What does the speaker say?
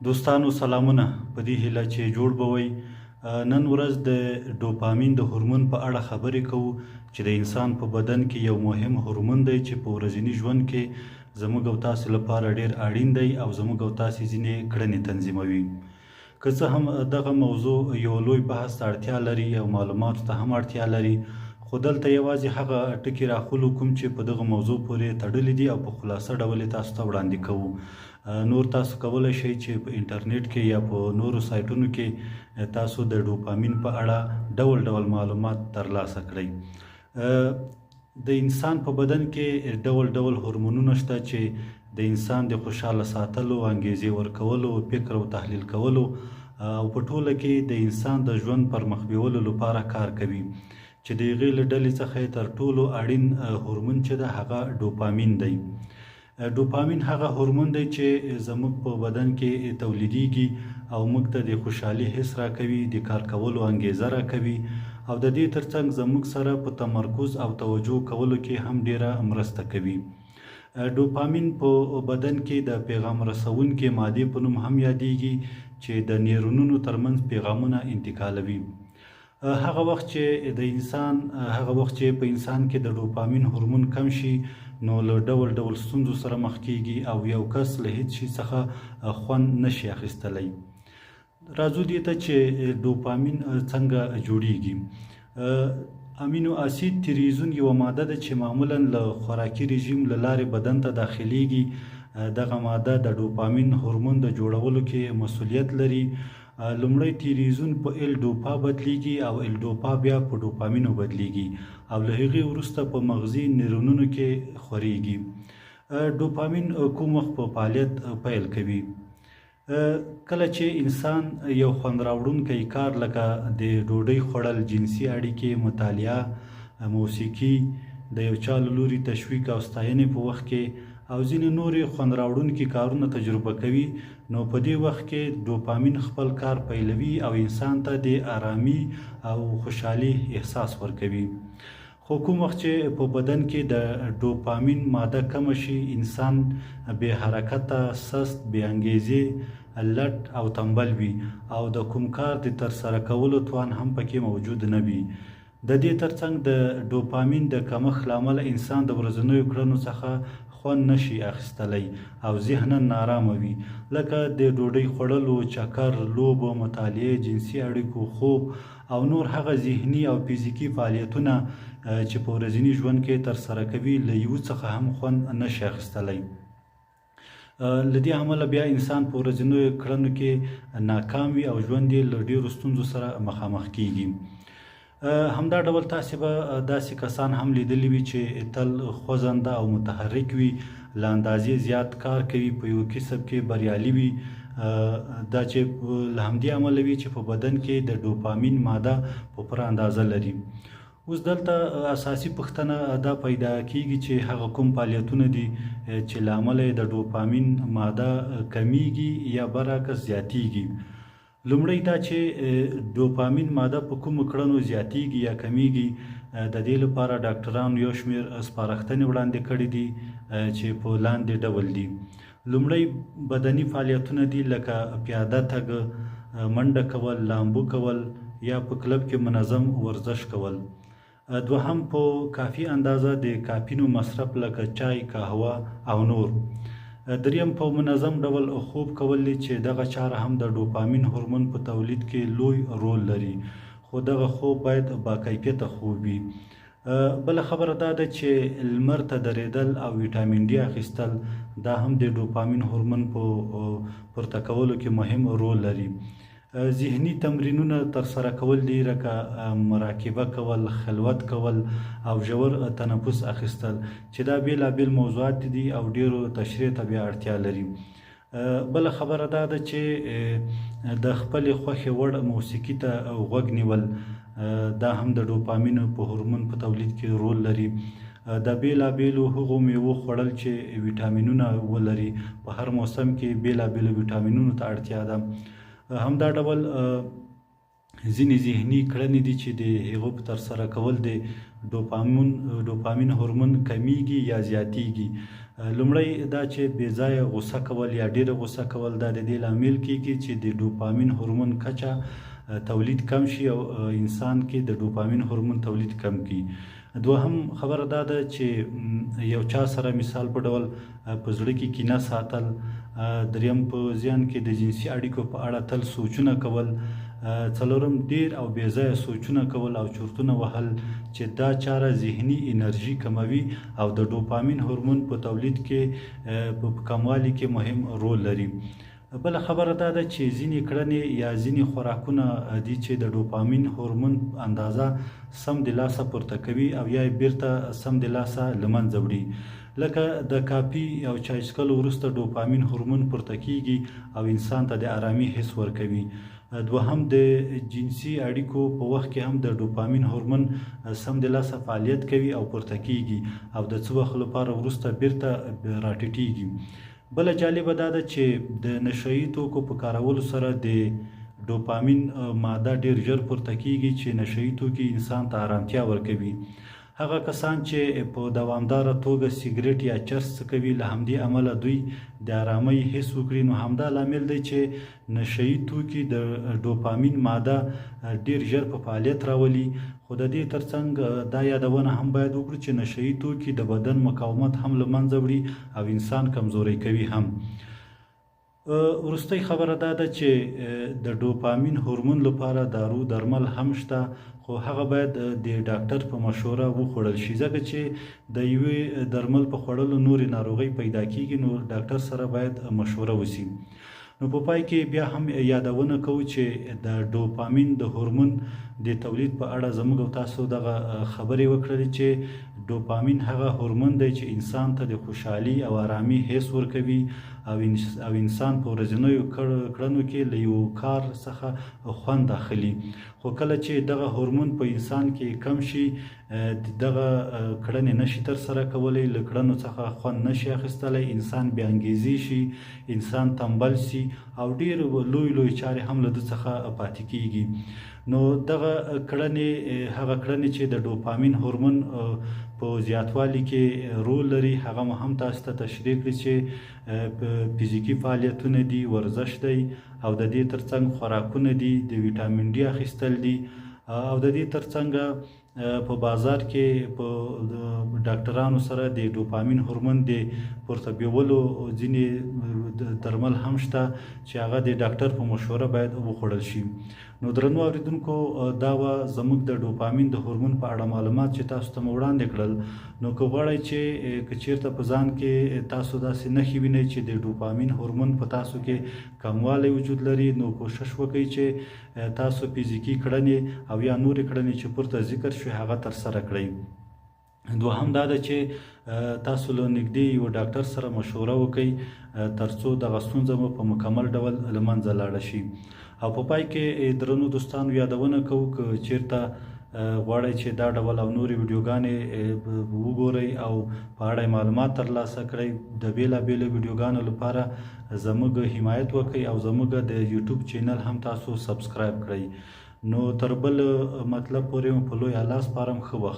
دوستانو سلامونه په دې هیله چې جوړ به وئ. نن ورځ د ډوپامین د هورمون په اړه خبرې کوو چې د انسان په بدن کې یو مهم هورمون دی چې په ورځني ژوند کې زموږ او تاسې لپاره ډیر اړین دی او زموږ او تاسې ځینې کړنې تنظیموي. که څه هم دغه موضوع یو لوی بحث ته اړتیا لري او معلوماتو ته هم اړتیا لري، خو دلته یوازې هغه ټکي راخلو کوم چې په دغه موضوع پورې تړلي دي او په خلاصه ډول یې تاسو ته وړاندې کوو. نور تاسو کولی شئ چې په انټرنیټ کې یا په نورو سایټونو کې تاسو د ډوپامین په اړه ډول ډول معلومات ترلاسه کړئ. د انسان په بدن کې ډول ډول هورمونونه شته چې د انسان د خوشحاله ساتلو، انګیزې ورکولو، فکر او تحلیل کولو او په ټوله کې د انسان د ژوند پرمخ بیولو لپاره کار کوي چې د هغې له ډلې څخه یې تر ټولو اړین هورمون چې ده هغه ډوپامین دی. ډوپامین هغه هورمون دی چې زموږ په بدن کې تولیدیږي او موږ ته د خوشحالي حس راکوي، د کار کولو انګیزه راکوي او د دې ترڅنګ زموږ سره په تمرکز او توجه کولو کې هم ډیره مرسته کوي. ډوپامین په بدن کې د پیغام رسوونکې مادې په نوم هم یادیږي چې د نیورونونو ترمنځ پیغامونه انتقالوي. هغه وخت چې د انسان هغه وخت چې په انسان کې د ډوپامین هورمون کم شي نو له ډول ډول ستونزو سره مخ کیږي او یو کس له هیڅ شي څخه خوند نشي اخیستلی. راځو دې ته چې ډوپامین څنګه جوړیږي. امینو اسید تریزون یوه ماده ده چې معمولا له خوراکي رژیم له لارې بدن ته داخلیږي. دغه ماده د ډوپامین هورمون د جوړولو کې مسولیت لري. لومړی تیریزون په ال ډوپا بدلیږي او ال ډوپا بیا په ډوپامینو بدلیږي او له هغې وروسته په مغزي نیورونونو کې خوریږي. ډوپامین کوم وخت په فعالیت پیل کوي؟ کله چې انسان یو خوند راوړونکی کار لکه د ډوډۍ خوړل، جنسي اړیکې، مطالعه، موسیقي، د یو چا له لوري تشویق او ستاینې په وخت کې او ځینې نورې خوند راوړونکي کارونه تجربه کوي نو په دې وخت کې ډوپامین خپل کار پیلوي او انسان ته د آرامي او خوشحالي احساس ورکوي. خو کوم وخت چې په بدن کې د ډوپامین ماده کمه شي انسان بې حرکته، سست، بې انګیزې، لټ او تنبل وي او د کوم کار د ترسره کولو توان هم پکې موجود نه وي. د دې ترڅنګ د ډوپامین د کمښت له امله انسان د ورځنیو کړنو څخه خوند نه شي اخیستلی او ذهناً نارامه وي، لکه د ډوډۍ خوړلو، چکر، لوبو، مطالعې، جنسي اړیکو، خوب او نور هغه ذهني او فزیکي فعالیتونه چې په ورځني ژوند کې ترسره کوي له یوه څخه هم خوند نه شي اخیستلی. له دې امله بیا انسان په ورځنیو کړنو کې ناکام وي او ژوند یې له ډېرو ستونزو سره مخامخ کیږي. همدا ډول تاسې به داسې کسان هم لیدلي وي چې تل خوځنده او متحرک وي، له اندازې زیات کار کوي، په یو کسب کې بریالي وي، دا چې له همدې امله وي چې په بدن کې د ډوپامین ماده په پوره اندازه لري. اوس دلته اساسي پوښتنه دا پیدا کیږي چې هغه کوم فعالیتونه دي چې له امله یې د ډوپامین ماده کمیږي یا برعکس زیاتیږي. لومړی دا چې ډوپامین ماده په کومو کړنو زیاتیږي یا کمیږي، د دې لپاره ډاکټرانو یو شمېر سپارښتنې وړاندې کړې دي چې په لاندې ډول دي. لومړی بدني فعالیتونه دي لکه پیاده تګ، منډه کول، لامبو کول یا په کلب کې منظم ورزش کول. دوهم په کافي اندازه د کافینو مصرف لکه چای، قهوه او نور. دریم په منظم ډول خوب کول دي چې دغه چاره هم د ډوپامین هورمون په تولید کې لوی رول لري، خو دغه خوب باید باکیفیته خوب وي. بله خبره دا ده چې لمر ته درېدل او ویټامین ډي اخیستل دا هم د ډوپامین هورمون په پورته کولو کې مهم رول لري. ذهني تمرینونه ترسره کول دي لکه مراقبه کول، خلوت کول او ژور تنفس اخیستل چې دا بېلابېل موضوعات دي او ډېرو تشریح ته بیا اړتیا لري. بله خبره دا ده چې د خپلې خوښې وړ موسیقي ته غوږ نیول دا هم د ډوپامین په هورمون په تولید کې رول لري. د بېلابېلو هغو میوو خوړل چې ویټامینونه ولري، په هر موسم کې بېلابېلو ویټامینونو ته اړتیا ده. همدا ډول ځینې ذهني کړنې دي چې د هغو په ترسره کول د ډوپامین هورمون کمیږي یا زیاتیږي. لومړی دا چې بې ځایه غوسه کول یا ډیره غوسه کول، دا د دې لامل کیږي چې د ډوپامین هورمون کچه تولید کم شي او انسان کې د ډوپامین هورمون تولید کم کړي. دوهم خبره دا ده چې یو چا سره مثال په ډول په زړه کې کینه ساتل. دریم، په ذهن کې د جنسي اړیکو په اړه تل سوچونه کول. څلورم، ډیر او بې ځایه سوچونه کول او چورتونه وهل، چې دا چاره ذهني انرژي کموي او د ډوپامین هورمون په تولید کې په کموالي کې مهم رول لري. بله خبره دا ده چې ځینې کړنې یا ځینې خوراکونه دي چې د ډوپامین هورمون اندازه سمدلاسه پورته کوي او یا یې بیرته سمدلاسه له منځه وړي، لکه د کافي او چای څښلو وروسته ډوپامین هورمون پورته کیږي او انسان ته د آرامي حس ورکوي. دوهم، د جنسي اړیکو په وخت کې هم د ډوپامین هورمون سمدلاسه فعالیت کوي او پورته کیږي او د څه وخت لپاره وروسته بیرته راټیټیږي. بله جالبه دا ده چې د نشه یي توکو په کارولو سره د ډوپامین ماده ډیر ژر پورته کیږي، چې نشه یي توکي انسان ته آرامتیا ورکوي. هغه کسان چې په دوامداره توګه سګریټ یا چرس څکوي، له همدې امله دوی د آرامۍ حس وکړي. نو همدا لامل دی چې نشه یي توکي د ډوپامین ماده ډیر ژر په فعالیت راولي. خو د دې ترڅنګ دا یادونه هم باید وکړو چې نشه یي توکي د بدن مقاومت هم له منځه وړي او انسان کمزوری کوي هم. وروستۍ خبره دا ده چې د ډوپامین هورمون لپاره دارو درمل هم شته، خو هغه باید د ډاکټر په مشوره وخوړل شي، ځکه چې د یوې درمل په خوړلو نورې ناروغۍ پیدا کیږي، نو ډاکټر سره باید مشوره وشي. نو په پای کې بیا هم یادونه کوو چې د ډوپامین د هورمون د تولید په اړه زموږ او تاسو دغه خبرې وکړلې چې ډوپامین هغه هورمون دی چې انسان ته د خوشحالي او آرامي حس ورکوي او انسان په ورځنیو کړنو کې له یو کار څخه خوند اخلي. خو کله چې دغه هورمون په انسان کې کم شي، دغه کړنې نشي ترسره کولی، له کړنو څخه خوند نشي اخیستلی، انسان بې انګیزې شي، انسان تنبل شي او ډیر لوی لوی چارې هم له ده څخه پاتې کیږي. نو دغه کړنې، هغه کړنې چې د ډوپامین هورمون په زیاتوالي کې رول لري، هغه مو هم تاسو ته تشریح کړي چې فزیکي فعالیتونه دي، ورزش دی، او د دې ترڅنګ خوراکونه دي، د ویټامین ډي اخیستل دي، او د دې ترڅنګ په بازار کې په ډاکټرانو سره د ډوپامین هورمون د پورته بیولو ځینې درمل هم شته چې هغه د ډاکټر په مشوره باید وخوړل شي. نو درنو اوریدونکو، دا وه زموږ د ډوپامین د هورمون په اړه معلومات چې تاسو ته مو وړاندې کړل. نو که غواړئ چې که چیرته په ځان کې تاسو داسې نښې وینئ چې د ډوپامین هورمون په تاسو کې کموالی وجود لري، نو کوشش وکړئ چې تاسو فزیکي کړنې او یا نورې کړنې چې پورته ذکر شوې هغه ترسره کړئ. دوهم دا ده چې تاسو له نږدې یو ډاکټر سره مشوره وکړئ ترڅو دغه ستونزه مو په مکمل ډول له منځه لاړه شي. او په پای کې درنو دوستانو یادونه کوو، که چیرته غواړئ چې دا ډول او نورې ویډیوګانې وګورئ او په اړه یې معلومات ترلاسه کړئ، د بېلابېلو ویډیوګانو لپاره زموږ حمایت وکړئ او زموږ د یوټیوب چینل هم تاسو subscribe کړئ. نو تر بل مطلب پورې مو په لوی الله سپارم. ښه وخت.